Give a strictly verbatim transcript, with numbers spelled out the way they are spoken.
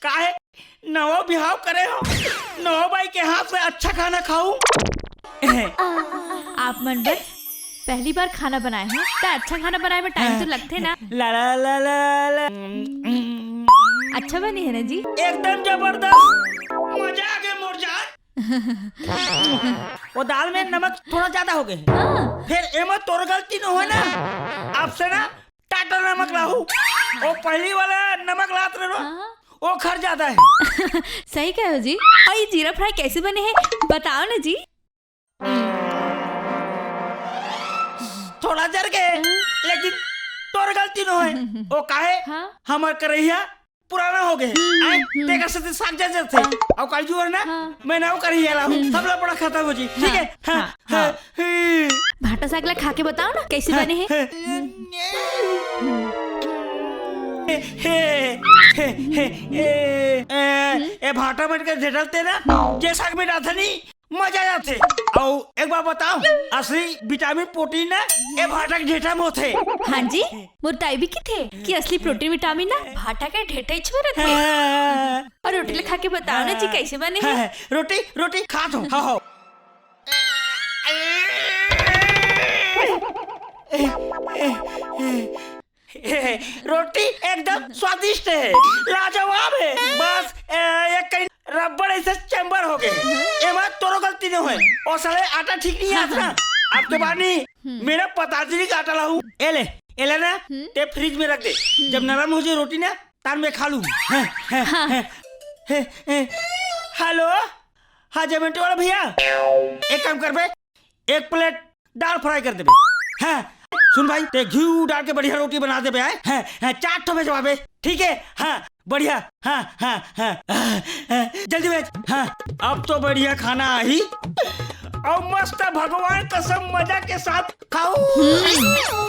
काहे? नवा बिहाव करे हो, नवा बाई के हाथ से अच्छा खाना खाऊ। आप मन बर पहली बार खाना बनाए हो, त अच्छा खाना बनाए में टाइम तो लगथे ना। ला, ला, ला, ला, ला। अच्छा बने हे ना जी? एकदम जबरदस्त, मजा आ गया मोर जान। वो दाल में नमक थोड़ा ज्यादा हो गए हे। हाँ। फिर एमा तोर गलती न होय ना, आपसे ना टाटा नमक लाहू। वो पहली वाला नमक लात रहे ना, हाँ। वो खर जाता है। सही कहे हो जी। और ये जीरा फ्राई कैसे बने हैं, बताओ ना जी। थोड़ा जर गए, लेकिन तोर गलती न होय। वो काहे? हाँ। हमर करैया पुराना हो गए। हम्म, आए, हम्म। तेकर से साग जर जथे। और काजू और ना, हाँ। मैं ना वो करैया लाहू। हम्म। सब लफड़ा खत्म हो जी। ठीक है? हाँ, हाँ, हाँ, हाँ। हाँ। भाटा साग ला खा के बताओ ना, कैसे बने हैं? हे, हे, हे, हे, ए, ए, ए, भाटा मट के झेटलते ना, जे साग में डालते नहीं, मजा आ जाथे। अउ एक बार बताओ, असली विटामिन प्रोटीन ना ए भाटा के ढेठा में होथे। हाँ जी, मोर दाई भी किथे कि असली प्रोटीन विटामिन ना भाटा के ढेठा ही में रथे। हाँ। और रोटी ले खा के बताओ ना जी, हाँ। कैसे बने हे? हाँ, हाँ। रोटी, रोटी खा तो, हाँ, हाँ। रोटी एकदम स्वादिष्ट है, लाजवाब है। बस, ए, एक कहीं रबड़ ऐसे चैम्बर हो गए। एमा तोरो गलती नहीं होय। और साले आटा ठीक नहीं आता ना। अब के बाद नहीं, हम्म। मेरा पतांजलि का आटा लाहू। ए ले, ए ले ना, हम्म। ते फ्रिज में रख दे। जब नरम हो जाए रोटी ना, तार मैं खा लूँ। हैं, हैं, हाँ। हैं, हैं, हैं। हेलो, हाँ, जोमेटो वाला भैया, एक काम कर बे, एक प्लेट दाल फ्राई कर देबे। हाँ, सुन भाई, ते घी डाल के बढ़िया रोटी बना देबे, आए? हाँ, हाँ, चार ठो भेजवाबे, ठीक है? हाँ, बढ़िया, हाँ, हाँ, हाँ, हाँ, हाँ, जल्दी भेज। हाँ, अब तो बढ़िया खाना आही। और मस्त भगवान कसम मजा के साथ खाओ। हम्म।